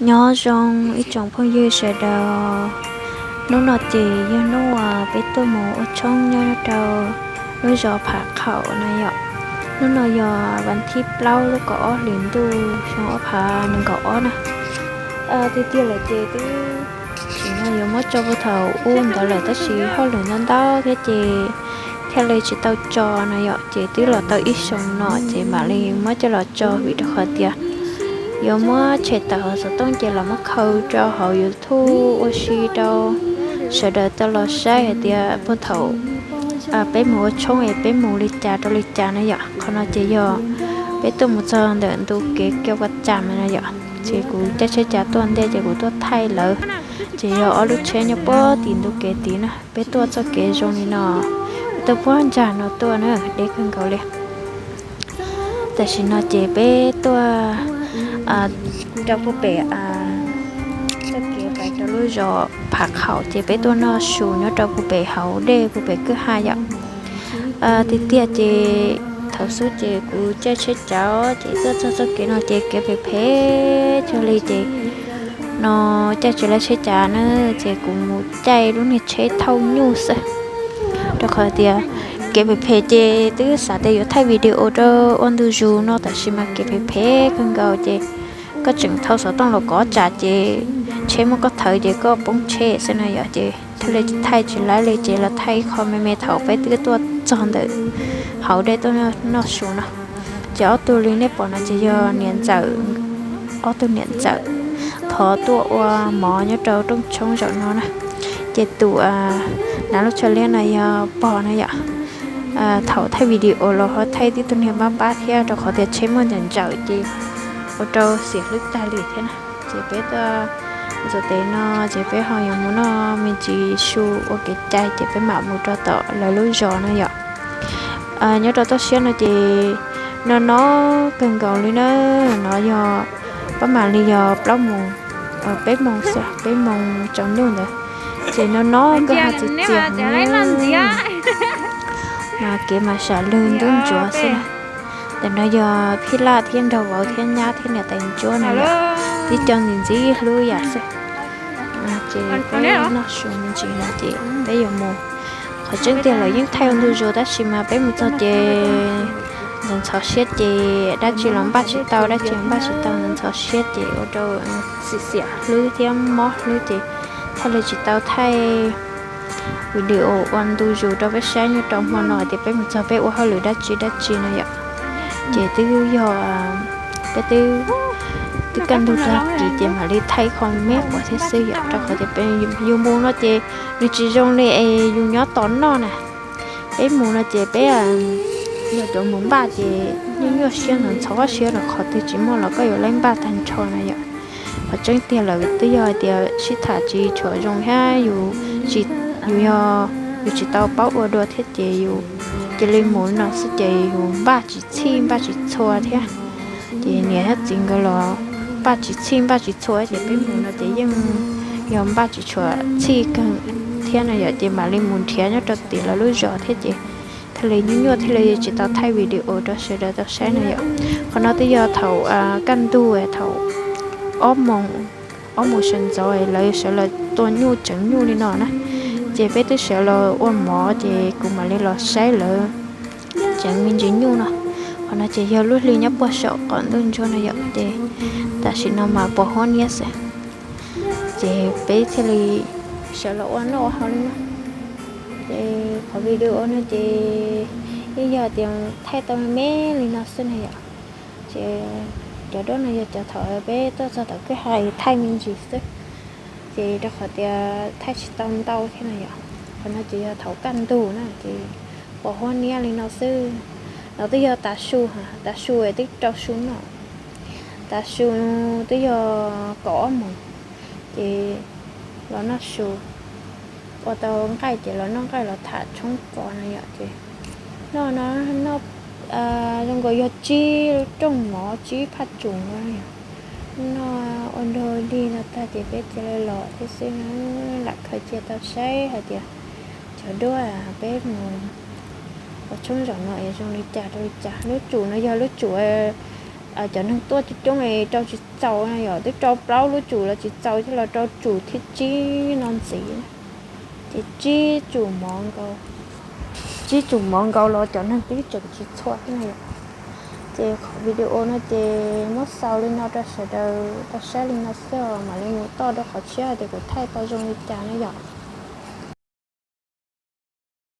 Nyob zoo ib tsoom phooj ywg sawv daws, hnub no ces yog hnub uas peb tuaj mus ua tshoob nyob rau lub zos Phav Khaum na yom. Hnub no yog vas thib plaub lub kaum ob hlis ntuj xyoo ob phav nees nkaum ob na. Tiag tiag lawm ces twb, tam sim no yuav muab tso puag thaum ub ntawd lawm tab sis hauj lwm ntau ntau thiab ces thiaj li tsis tau tso no yom. Ces twb los tau ib xyoos no ces mam li muab coj los tso vim rau qhov tias yuav muab tshem tawm hauv xov tooj ces los muab khaws rau hauv YouTube ua si rau sawv daws tau los saib hais tias puag thaum peb mus ua tshoob es peb mus li cas rau li cas na yom. Qhov no ces yog peb tuaj mus txog ntawm ntu kev kiag ua cas na yom, ces kuv caij tsheb cav tuaj ntej ces kuv tuaj thaij lawv. Ces yog ob lub tsheb nyob puag tim ntu kev tid na, peb tuaj txoj kev zoo li no, peb tuaj puag ntsag no tuaj na, deb kawg nkaus li. Tam sim no ces peb tuaj rau puag pem txoj kev pais rau lub zos Phav Khaum ces peb tuaj noj su nyob rau puag pem hauv dej puag pem kwj ha yom. Tiag tiag ces thaum xub ces kuv caij tsheb cav ces tuaj txog txoj kev no ces kev phem phem cuag li ces no caij tsis laib tsheb cav na, ces kuv mus caij lub niag tsheb thauj nyuj xwb. Rau qhov tias kev phem phem ces twb xav tias yuav thaij video rau ua ntu zus no tab sis mas kev phem phem kawg nkaus ces koj tseem thau xov tooj los kov tsam ces tsheb muab koj thawv ces koj poob tsheb xwb na yom. Ces thiaj li thaij tsis laib li ces los thaij ib qho me me thaum peb twb tuaj txog ntawm hauv dej tuaj noj su no. Ces ob tug li nej pom no ces yog niam ntxawm, ob tug niam ntxawm thov tuaj ua mov nyob rau rooj tshoob zaum no na. Ces tus hnav lub tsho liab no yog pog na yom. Thaum thaij video los ho thaij tib tug niag npab npab thiab rau qhov tias tsheb muaj ntawm ntsawm ces ua rau xiam hlwb tag li thiab na. Ces peb tuaj ntxuav tes no ces peb ho yuav mus noj me ntsis su ua kev cai ces peb mam mus rau tom lawv lub zos na yom. Nyob rau toj siab no ces no no kawg nkaus li na, no yog pab mam li yog plaub moos, peb moos xwb, peb moos tsaus ntuj ntawd. Ces no no kawg ha txias txias mas kev mas sam lwg ntub ntsuav xwb na. Ntawm no yog Phij Laj thiab nraug vauv thiab nyab thiab niam tais ntsuab na yom. Tib co ntxim ntxim hlub yam xwb. Ces peb noj su me ntsis no ces peb yuav mus. Qhov tseeb tiag lawv yeej thaij ua ntu zus tab sis mas peb mus txog ces ntxhov ntxhov siab ces dab tsi los npaj tsis tau, dab tsi los npaj tsis tau, ntxhov ntxhov siab ces ua rau xiam xiam hlwb thiab mob hlwb ces thiaj li tsis tau thaij video ua ntu zus rau peb saib nyob rau hmo no tias peb mus txog peb ua hauj lwm dab tsi dab tsi no yom. Ces twb yog peb twb, twb kaj ntug tag kis ces mam li thaij qho me pom thiab xwb yom, rau qhov tias peb yus mus no ces nws tsis zoo li es yus nyob tos noj na. Peb mus no ces peb yog cov mus npaj ces nyuaj nyuaj siab ntxhov ntxhov siab rau qhov twg tsis muaj los koj yuav laib npaj tag nrho na yom. Qhov tseeb tiag lawm twb yog hais tias sib tham tsis tshua zoo thiab yus, yus yog yus tsis tau paub ua dua thiab ces yus cia li mus no xwb ces yus npaj tsis txhij npaj tsis txhua thiab. Ces niam thiab txiv nkawd los npaj tsis txhij npaj tsis txhua ces peb mus no ces yeej yog npaj tsis tshua txhij kawg thiab no yom, ces mam li mus nrhiav nyob rau tim lawv lub zos thiab ces thiaj li nyuaj nyuaj thiaj li tsis tau thaij video rau sawv daws tau saib no yom. Qhov no twb yog thaum kaj ntug thaum ob moos, ob moos sawv ntxov lawv sawv los tua nyuj tseev nyuj li no na. Ces peb twb sawv los ua mov ces kuv mam li los saib lawv tseev me ntsis nyuj no. Qhov no ces yog lub hli nyob puag saum qaum ntuj ntsuab no yom, ces tam sim no mas pos huab niab xwb. Ces peb thiaj li sawv los ua noj ua haus li no. Ces qhov video no ces yeej yog tias thaij tau me me li no xwb na yom. Ces cov duab no yog cov thaum peb tuaj txog tom kwj ha thaij me ntsis xwb, ces rau qhov tias thaij tsis tau ntau thiab no yom. Qhov no ces yog thaum kaj ntug na ces pos huab niab li no xwb. No twb yog tav su, tav su twb rau su noj. Tav su twb yog kaum ob moos, ces los noj su, ua tau nqaij ces los noj nqaij los tham tshoob kos no yom. Ces noj no, noj zoo nkaus yog tsib rooj mov tsib phaj tsuas no yom. Noj ua nrog dig no tag ces peb cia li los thiab xwb na. Lam khaws cia tau saib hais tias cov duab peb mus ua tshoob zaum no es zoo li cas rau li cas. Lub tsum no yog lub tsum cov neeg tuaj coob coob es rau tsis txaus no yom, twb rau plaub lub tsum los tsis txaus, coj los rau tsum thib tsib no ntxiv. Ces tsib tsum mov nkaus, tsib tsum mov nkaus los cov neeg twb tseem tsis txhua thiab no yom. Ces qhov video no ces muab xaus li no rau sawv daws tau saib li no xwb, mam li mus toj rau qhov tshiab tias kuv thaij tau zoo li cas no yom.